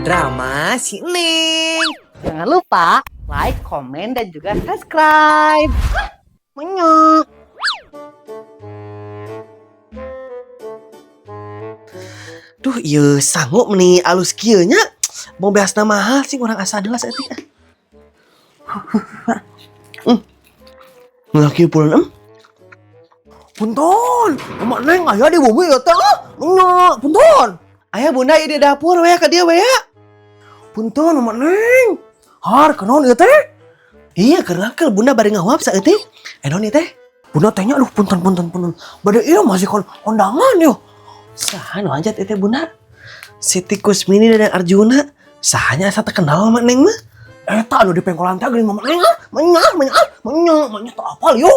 Drama si Neng. Jangan lupa like, komen, dan juga subscribe. Menyok. Duh, ieu sanggup meni alus kieu nya. Mau beasna mahal sih urang asa deula saeutik. Ngelah kieu puleun em. Punten, Mama Neng aya di bumi ya teh. Nya, punten. Aya bunda ieu di dapur we ka dieu we ya. Punten Mama Neng. Har kunaon ieu teh? Iya, keur ngakal bunda bari ngahuap saeutik. Eh naon ieu teh? Bunda teh nya aduh punten punten punten. Bade ieu masih kon undangan yo. Saha nu hajat ieu teh bunda? Siti Kusmini dan Arjuna. Sahanya asa teu kenal Mama Neng mah. Eta anu di pengkolan teh geuning Mama Neng ah. Menyah, menyah, menyah, menyah teu apal yo.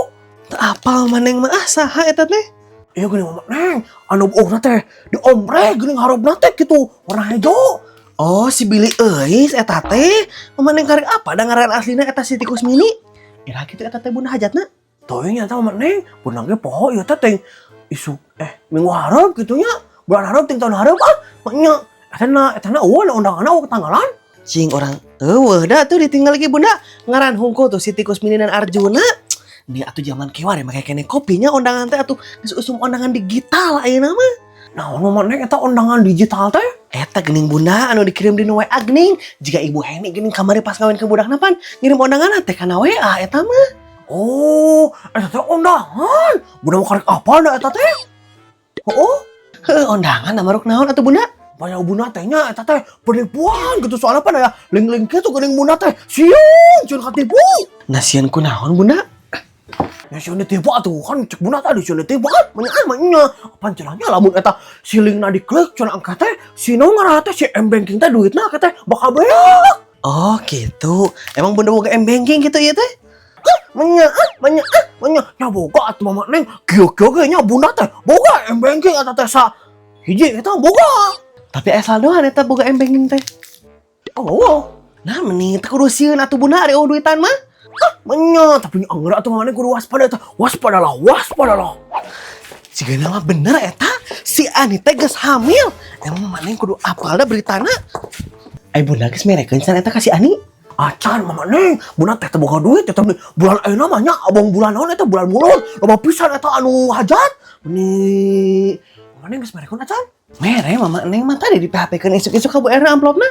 Teu apal Mama Neng mah ah saha eta teh? Iya geuning Mama Neng, anu buukna teh diombre geuning hareupeuna teh kitu, warna hejo. Oh, si Billy Euis eta teh. Mama Neng karek apa da ngaran aslina eta Siti Kusmini? Iraha kitu eta teh bunda hajatna? Teuing eta Mama Neng, bunda ge poho ieu teh teh isuk minggu hareup kitu nya. Bulan hareup ting tahun hareup ah. Nya eta na eta na eueuh undanganna eueuh ketanggalan. Cing orang eueuh da tuh ditinggal lagi bunda. Ngaran hungkul tuh Siti Kusmini dan Arjuna. Ini atuh zaman kiwari make kene kopinya undangan teh atuh geus usum undangan digital ayeuna mah. Naon Mama Neng eta undangan digital teh? Eta geuning bunda anu dikirim di WA geuning. Jika Ibu Heni geuning kamari pas ngawin ke budakna pan ngirim undangan teh kana WA eta mah. Oh, eta teh undangan. Bunda mau karek apa da eta teh? Oh, heuh undangan maruk naon atuh bunda? Banyak bunda teh nya eta teh penipuan gitu soalnya pan aya link-link kitu geuning bunda teh. Sieun sieun katipu. Nah sieun kunaon bunda? Ya sieun ditipu atuh kan cek bunda tadi sieun ditipu kan menyah menyah. Apaan cenahnya lamun eta si linkna diklik cenah angka teh si naon ngaranna teh si M banking teh duitna teh bakal beak. Oh gitu. Emang bunda boga M banking gitu ieu teh? Hah, menyah menyah menyah. Nya boga atuh Mama Neng kieu-kieu ge nya bunda teh boga M banking eta teh sa hiji eta boga. Tapi aya saldoan eta boga M banking teh. Oh, nah mending teu kudu sieun atuh bunda ari eueuh duitan mah. Ah, menyah, tapi anggar atuh Mama Neng kudu waspada eta. Waspadalah, waspadalah. Jigana mah bener eta si Ani teh geus hamil. Emang Mama Neng kudu apal da beritana. Ai bunda geus merekeun can eta ka si Ani? Acan Mama Neng, bunda teh teu boga duit eta bulan ayeuna mah nya abong bulan naon eta bulan mulud. Loba pisan eta anu hajat. Meni Mama Neng geus merekeun acan? Mere Mama Neng mah tadi di PHP-keun isuk-isuk ka Bu Erna amplopna.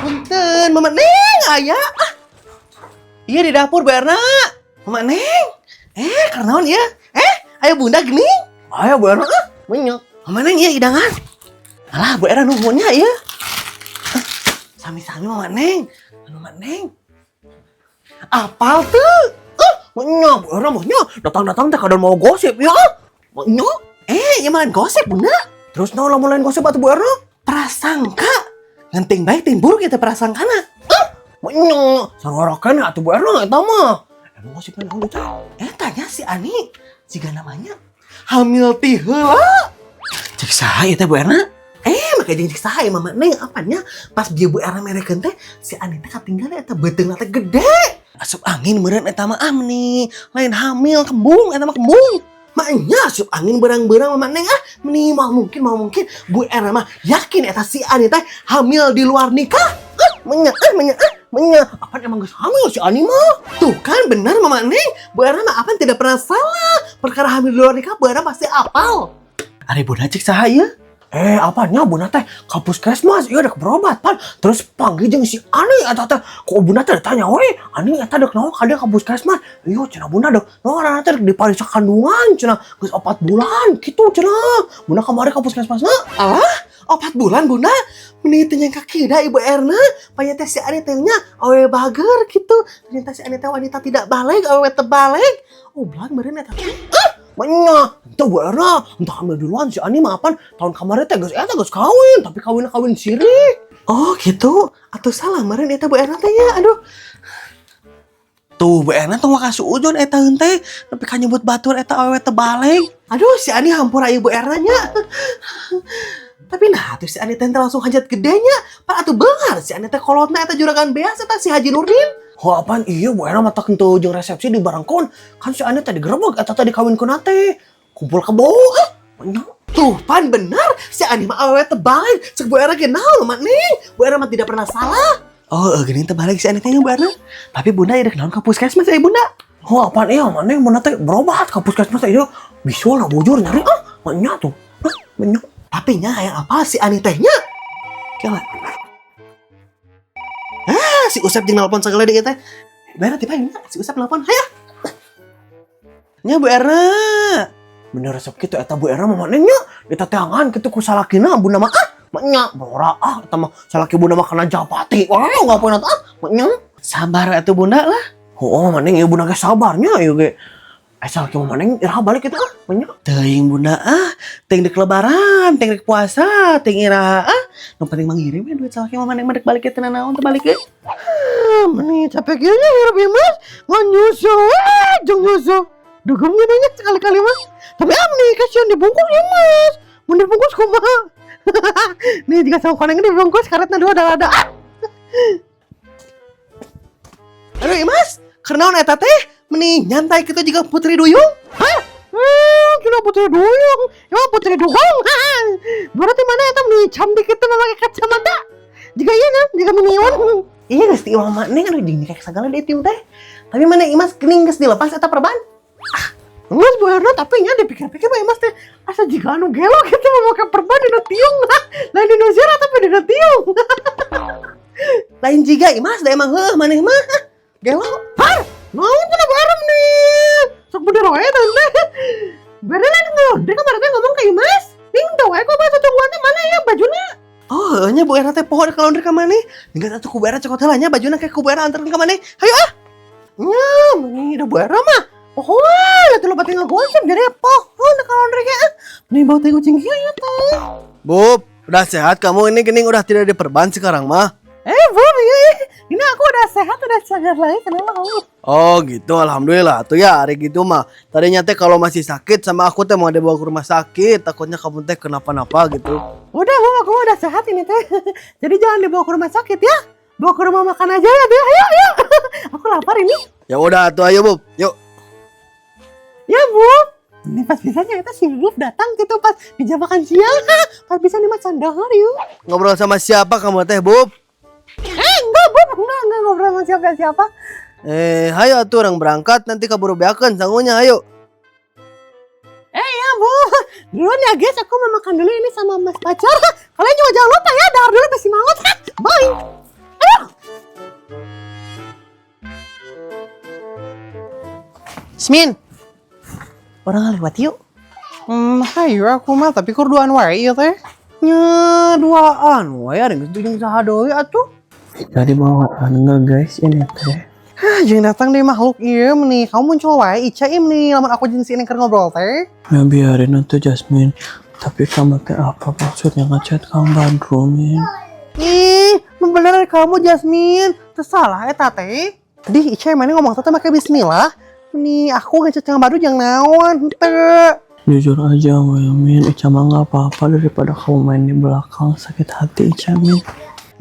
Punten Mama Neng aya. Ah. Iya di dapur Bu Erna. Mama Neng. Karena naon ieu? Ayo bunda geuning. Ayo Bu Erna ah, menyok. Mama Neng ieu hidangan. Alah Bu Erna nuhunnya ieu. Sami-sami Mama Neng. Anu Mama Neng. Apal tuh? Menyok Bu Erna mah nya datang-datang teh kadang mau gosip ya. Menyok. Ieu mah lain gosip bunda. Terus naon lamun lain gosip atuh Bu Erna? Prasangka. Ngenting baik ting buruk eta prasangkana. Menyok, sarua keneh atuh Bu Erna eta mah. Emang gosipna naon teh? Tanya si Ani, jiga namanya hamil ti heula. Cek saha ieu teh Bu Erna? Make jeung cek saha ieu Mama Neng apanya? Pas bieu Bu Erna merekeun teh si Ani teh katinggal eta beuteungna teh gede. Asup angin meureun eta mah ah meni lain hamil kembung eta mah kembung. Maknya asup angin berang-berang Mama Neng ah meni mau mungkin Bu Erna mah yakin eta si Ani teh hamil di luar nikah. Ah, menyah ah menyah ah menyah. Apaan emang geus hamil si Ani mah? Tuh kan benar Mama Neng, Bu Erna mah apaan tidak pernah salah. Perkara hamil di luar nikah Bu Erna pasti apal. Ari bunda cek saha ieu? Apanya bunda teh ka puskesmas ieu dek berobat pan. Terus panggil jeung si Ani eta teh. Ku bunda teh ditanya we, Ani eta dek naon ka dieu ka puskesmas? Ieu cenah bunda dek naon ngaranna teh dek dipariksa kandungan cenah geus 4 bulan kitu cenah. Bunda kamari ka puskesmasna. Alah, 4 bulan bunda? Meni teu nyangka kieu da Ibu Erna. Panya teh si Ani teh nya awewe bager kitu. Ternyata si Ani teh wanita tidak balig, awewe teu balig. Oblang meureun eta teh. Ah, menyah. Entah Bu Erna, entah hamil duluan si Ani mah apaan tahun kemarin teh geus eta geus kawin, tapi kawinna kawin siri. Oh gitu, atau salah meureun eta Bu Erna teh nya. Aduh. Tuh Bu Erna tong waka suudzon eta teh, nepi ka nyebut batur eta awewe teu balig. Aduh si Ani hampura ieu Bu Erna nya. Tapi nah tuh si Ani teh langsung hajat gedenya. Pan atuh beunghar si Ani teh kolotna eta juragan beas eta si Haji Nurdin. Oh apaan iya Bu Erna mah teh henteu jeung resepsi di barangkon. Kan si Ani teh digerebek eta teh dikawinkeun teh. Kumpul kebo ah. Nya. Tuh, pan bener. Si Ani mah awewe terbalik. Cek Bu Erna ge naon, Mak Neng? Bu Erna mah tidak pernah salah. Oh, gini terbalik si Ani teh Bu Erna. Tapi Bunda ieu naon ka puskesmas ya Bunda? Oh, apaan iya, mana yang mana teh berobat ke puskesmas teh ieu bisul lah bujur nyari ah, nya tuh. Hah, nya. Tapi nya hayang apa si Ani teh nya? Kela. Ah, si Usep jeung nelpon segala deui teh. Bu Erna tiba nya si Usep nelpon. Hayo. Nya Bu Erna. Bener resep kitu eta Bu Erna mah nya ditateangan kitu ku salakina bunda mah ah, nya bora ah eta mah salaki bunda mah kana japati. Wah, ngapain ah, nya. Sabar atuh Bunda lah. Oh, mana ieu bunda ge sabarnya ieu ge. Eh, salaki mah mana iraha balik kitu ah, nya. Teuing Bunda ah, teuing dek lebaran, teuing dek puasa, teuing iraha ah. Nu penting mah ngirim we duit salaki mah maneh mah dek balik teu naon teu balik ge. Ah, meni capek kieu nya hirup ieu mas. Ngan nyusu we jeung nyusu. Dugem gitu nya sekali-kali mah. Tapi am nih kasihan dibungkus ya mas. Mun dibungkus kumaha? Nih jika sama koneng dibungkus karetna dua ada ah. Aduh Imas, kunaon eta teh? Meni nyantai kitu juga Putri Duyung. Hah? Kira Putri Duyung. Emang Putri Dugong. Berarti mana eta meni cantik itu memakai kacamata? Jika iya kan, jika minion. Iya geus ti imah neng aduh jeung nikah segala deui tim teh. Tapi mana Imas geuning geus dilepas eta perban? Geus Bu Erna tapi nya dipikir-pikir mah Imas teh asa jiga anu gelo gitu memakai perban dina tiung. Lain dina zera tapi dina tiung. Lain jiga Imas da emang heuh maneh mah. Gelo. Hah? Naon cenah Bu Erna nih? Sok bener wae tante. Bener lah ngelondri kemarin teh ngomong ke Imas. Ning teu wae kok bahasa tungguan teh mana ya bajunya? Oh, heuh nya Bu Erna teh poho ka laundry ka maneh. Tinggal atuh ku Bu Erna cokot heula nya bajuna ke ku Bu Erna anterkeun ka maneh. Hayu ah. Nya, meni da Bu Erna mah. Pohoan, atuh loba tinggal gosip jadi poho na ka laundry ge. Ah. Meni bau teh kucing kieu ya teh. Bub, udah sehat kamu ini gening udah tidak diperban sekarang mah. Eh, Bu, iya. Ini aku udah sehat, udah segar lagi. Kenapa kamu? Oh gitu, alhamdulillah tuh ya hari gitu mah. Tadinya teh kalau masih sakit sama aku teh mau dibawa ke rumah sakit, takutnya kamu teh kenapa-napa gitu. Udah, Bu, aku udah sehat ini teh. Jadi jangan dibawa ke rumah sakit ya. Bawa ke rumah makan aja ya, deh. Ayo, ayo. Aku lapar ini. Ya udah tuh ayo Bub, yuk. Ya, Bu. Ini pas bisanya itu si Bub datang gitu pas di jam makan siang. Pas bisa nih macan dahar yuk. Ngobrol sama siapa kamu teh Bub? Eh, enggak, Bub. Enggak ngobrol sama siapa-siapa. Eh, hayo atuh urang berangkat nanti kaburu beakeun sangunya ayo. Eh, ya, Bu. Duluan ya, guys. Aku mau makan dulu ini sama Mas pacar. Kalian juga jangan lupa ya, dahar dulu pasti mangut. Bye. Aduh. Smin. Urang lewat yuk. Hayu aku mah tapi kur duaan wae ieu teh. Nya duaan wae ada geus jeung saha deui atuh. Jadi bawaan enggak guys ini teh. Hah, jeung datang deh makhluk ieu nih. Kamu muncul wae Ica im nih lamun aku jeung si ini keur ngobrol teh. Ya biarin nanti Jasmine. Tapi kamu teh apa maksudnya ngechat Kang Badru, Min? Ih, bener kamu Jasmine. Tersalah eta teh. Tadi Ica mana ngomong teh make bismillah. Nih aku ngechat Kang Badru jeung naon henteu. Jujur aja, Min. Ica mah nggak apa-apa daripada kamu main di belakang sakit hati Ica, Min.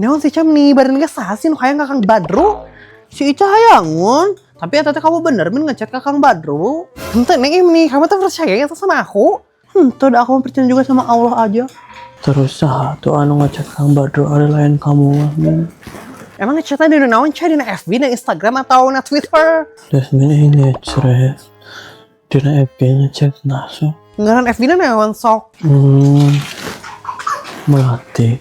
Naon si Ica nih badan ge saha sih nu hayang ka Kang Badru? Si Ica hayangun. Tapi eta teh kamu bener min ngechat ka Kang Badru. Henteu neng im nih, kamu tuh percaya ya sama aku? Henteu dah aku percaya juga sama Allah aja. Terus saha tuh anu ngechat Kang Badru ada lain kamu mah, Min. Emang ngechatnya di naon Ca? Di FB, di Instagram atau na Twitter? Jasmine ini ngechat. Dina FB ngechat naso. Ngaran FB na naon sok? Melati.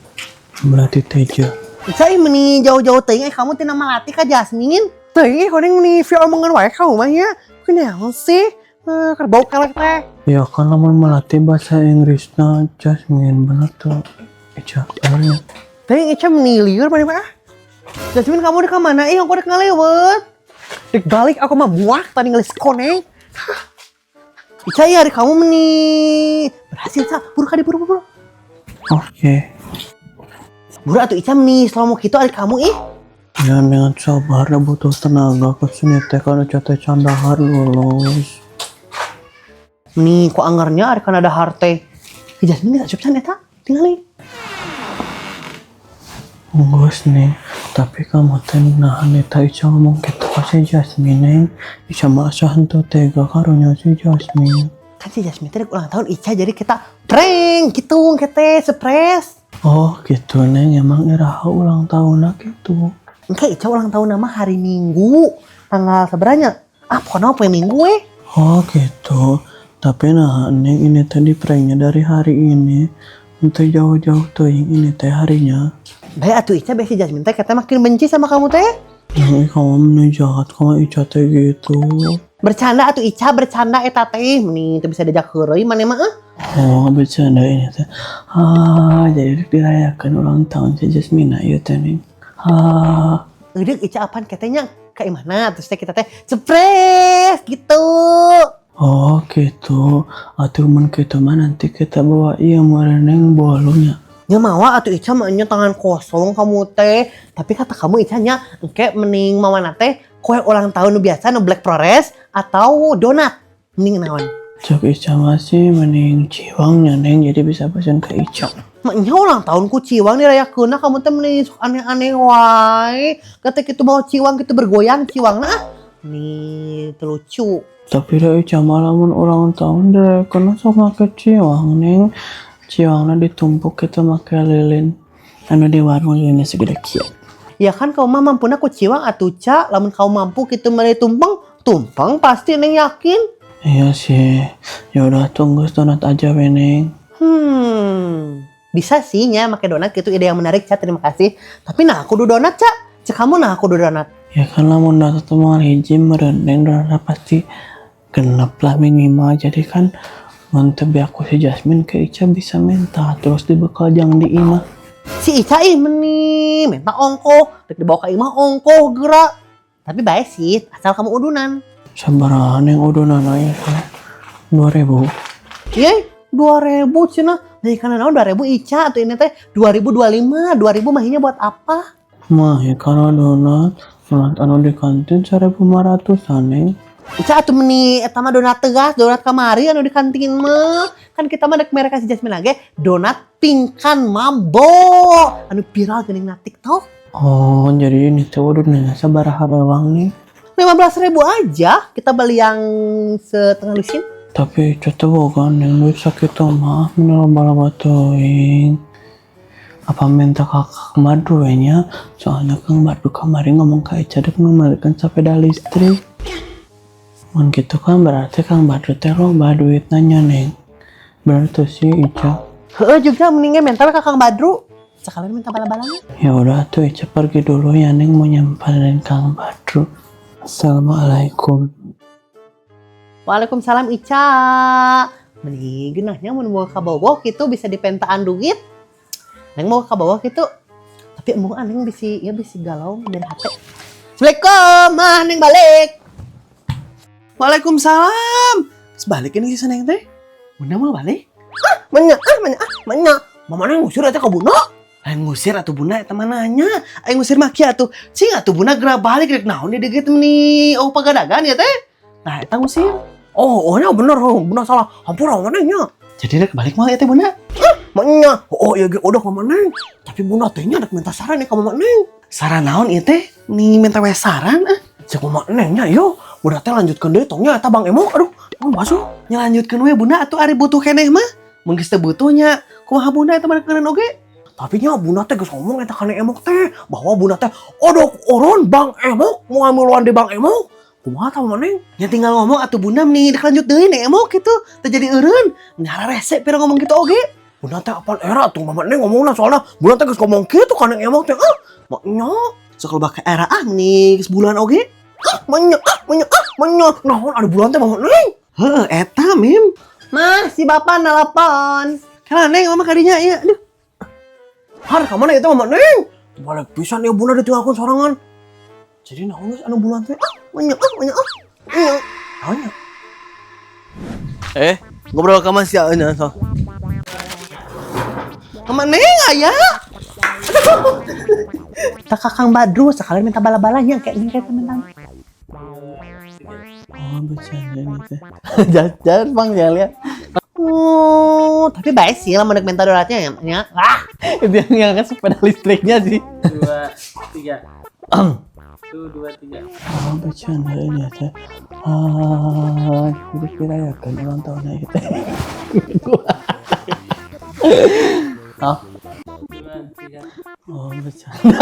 Melati Teja. Ica meni jauh-jauh teuing kamu tina Melati ka Jasmine. Teuing koneng meni via omongan wae kamu mah nya. Kunaon sih? Eh, keur bau kelek teh. Ya kan lamun Melati bahasa Inggrisnya Jasmine bener tuh. Ica, bener ya? Teuing Ica meni lieur mana mah. Jasmine kamu di mana? Ih, aku rek ngalewet. Dek balik aku mah muak tadi ngelis koneng. Ica ya hari kamu meni berhasil sa buru kali buru buru. Oke. Buru atuh Ica meni slow mo kitu ari kamu ih. Ya dengan sabar dah butuh tenaga kesini teh kan Ica teh can dahar lulus. Nih ku anggarnya ari kana dahar teh. Ih, Jasmine geus asup can eta? Tingali. Geus nih, tapi kamu teh nahan eta Ica ngomong gitu ka si Jasmine neng. Ica mah asa henteu tega karunya si Jasmine. Kan si Jasmine teh ulang tahun Ica, jadi kita prank gitu kita surprise. Oh gitu, Neng, emang iraha ulang tahun gitu? Engke Ica ulang tahun nama hari Minggu. Tanggal seberanya? Ah, pokoknya apa Minggu eh. Oh gitu. Tapi nah, Neng, ini tadi pranknya dari hari ini. Untuk jauh-jauh tuh yang ini teh harinya. Baik atuh Ica, baik si Jasmine teh katanya makin benci sama kamu teh. Neng, kamu meni jahat kamu Ica teh gitu. Bercanda atuh Ica, bercanda eta teh. Meni teu bisa diajak heureuy maneh mah ah. Oh, bercanda ini teh. Ah, jadi dirayakan ulang tahun si Jasmine ya teh, Neng. Ah. Udah Ica apaan katanya ke imahna terus teh kita teh surprise gitu. Oh gitu. Atuh mun kitu mah nanti kita bawa iya neng bolunya. Nya mawa atuh Ica mah nya tangan kosong kamu teh. Tapi kata kamu Ica nya engke mending mawana teh kue ulang tahun nu biasa nu Black Forest atau donat. Mending naon? Cek Ica masih mending ciwangnya, Neng, jadi bisa pesan ke Ica. Maknya ulang tahun ku ciwang dirayakeunna, kamu teh mending sok aneh-aneh wae. Kata kitu mau ciwang gitu bergoyang ciwangna ah. Nih lucu. Tapi dah Ica malah mun ulang tahun dirayakeunna sok make ciwang, Neng. Ciwangna ditumpuk kita make lilin. Anu di warung lilinnya segede kieu. Ya kan kau mah mampuna ku ciwang atuh Ca, lamun kau mampu kitu mere tumpeng, tumpeng pasti Neng yakin. Iya sih. Ya udah tunggu donat aja we, Neng. Bisa sih nya make donat gitu, ide yang menarik, Ca, terima kasih. Tapi nah aku kudu donat, Ca. Cek kamu nah aku kudu donat. Ya kan lamun donat tuh moal hiji meureun, Neng, donatnya pasti genep lah minimal. Jadi kan mun teu aku si Jasmine ke Ica bisa minta terus dibekal jang di imah. Si Ica ih meni minta ongkoh, dek dibawa ke imah ongkoh gerak. Tapi baik sih, asal kamu udunan. Sabaraha yang udunan ya? 2000. Iya, 2000 cenah. Nah, karena naon 2000 Ica atau ini teh 2025, 2000 mahinya buat apa? Mah ya kalau donat, donat anu di kantin 1500-an, Neng. Ica atuh meni eta mah donat tegas, donat kamari anu di kantin mah. Kan kita mah dek merek si Jasmine lagi donat pingkan mambo. Anu viral geuning na TikTok. Oh, jadi ini tuh udunannya sabaraha ewang nih? 15.000 aja, kita beli yang setengah lusin. Tapi Ica tuh boga, Neng, duit sakitu mah, meni loba-loba teuing. Apa minta kakak Badru we nya? Soalnya Kang Badru kemarin ngomong ke Ica dek ngembalikan sepeda listrik. Mun gitu kan berarti Kang Badru teh loba duit nanya, Neng. Berarti sih Ica. Heeh juga mendingnya minta we ka Kang Badru. Sekalian minta bala-balanya. Ya udah tuh Ica pergi dulu ya, Neng, mau nyamperin Kang Badru. Assalamualaikum. Waalaikumsalam Ica. Mending geunahnya mun mau ka bawah gitu bisa dipentaan duit. Neng mau ka bawah gitu. Tapi embung ah, Neng bisi ya bisi galau dari HP. Assalamualaikum, mah Neng balik. Waalaikumsalam. Terus balik ini si Neng teh. Bunda mau balik? Ah, menya, ah, menya, ah, menya. Mama Neng ngusir eta ka Bunda? Lain ngusir atuh Bunda, eta mah nanya. Aing ngusir mah kieu atuh. Cing atuh Bunda geura balik rek naon di dieu meni oh pagadagan ya teh. Nah, eta ngusir. Oh, oh nya bener, oh, Bunda salah. Hampura Mama Neng nya. Jadi rek balik mah ya teh Bunda. Menya. Oh, iya ge udah Mama Neng. Tapi Bunda teh nya rek minta saran ya ka Mama Neng. Saran naon ieu teh? Nih minta we saran ah. Cek Mama Neng nya yo. Bunda teh lanjutkeun deui tong nya eta Bang Emok. Aduh, oh, masuk. Nyelanjutkeun we Bunda atuh ari butuh keneh mah. Mun geus teu butuhnya, kumaha Bunda eta mah keureun oge? Tapi nya Bunda teh geus ngomong eta kana Emok teh bahwa Bunda teh odok oron Bang Emok mau ngambil di Bang Emok. Kumaha tah Mama Neng? Ya tinggal ngomong atuh Bunda meni lanjut deui Neng Emok gitu. Teu jadi eureun. Meni rese pira ngomong gitu oge. Bunda teh apaan era tuh Mama Neng ngomongna, soalnya Bunda teh geus ngomong kitu kana Emok teh. Ah, maknya Sok loba ke era ah meni geus bulan oge. Ah, menya, ah, menya, ah, menya. Naon ada bulan teh Mama Neng? Heeh, eta Mim. Mah, si bapak nelpon. Kala Neng mama kadinya ieu. Aduh. Har, ka mana itu Mama Neng? Balik pisan ya Bunda ditinggalkeun sorangan. Jadi naon geus anu bulan teh? Ah, menya, ah, menya, ah. Menya. Naonnya? Eh, ngobrol ka Mas ya so. Mama Neng aya. Tak Kakang Badru sekalian minta bala-balanya kayak ini kayak teman. Oh, bercanda ini teh. Jangan, jangan Bang, jangan lihat. Oh, tapi baik sih lah menurut minta donatnya ya. Ya. Wah, Itu yang kan sepeda listriknya sih. Dua, tiga. Satu, dua, tiga. Oh, bercanda ini teh. Ah, jadi dirayakan ulang tahunnya itu. Ah. Dua, tiga. Oh, bercanda.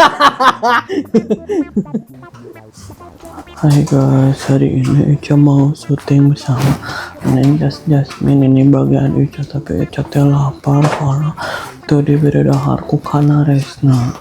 Hai guys, hari ini Ica mau syuting bersama Neng Jas Jasmine. Ini bagian Ica, tapi Ica teh lapar karena tuh diberi dahar ku kana resna.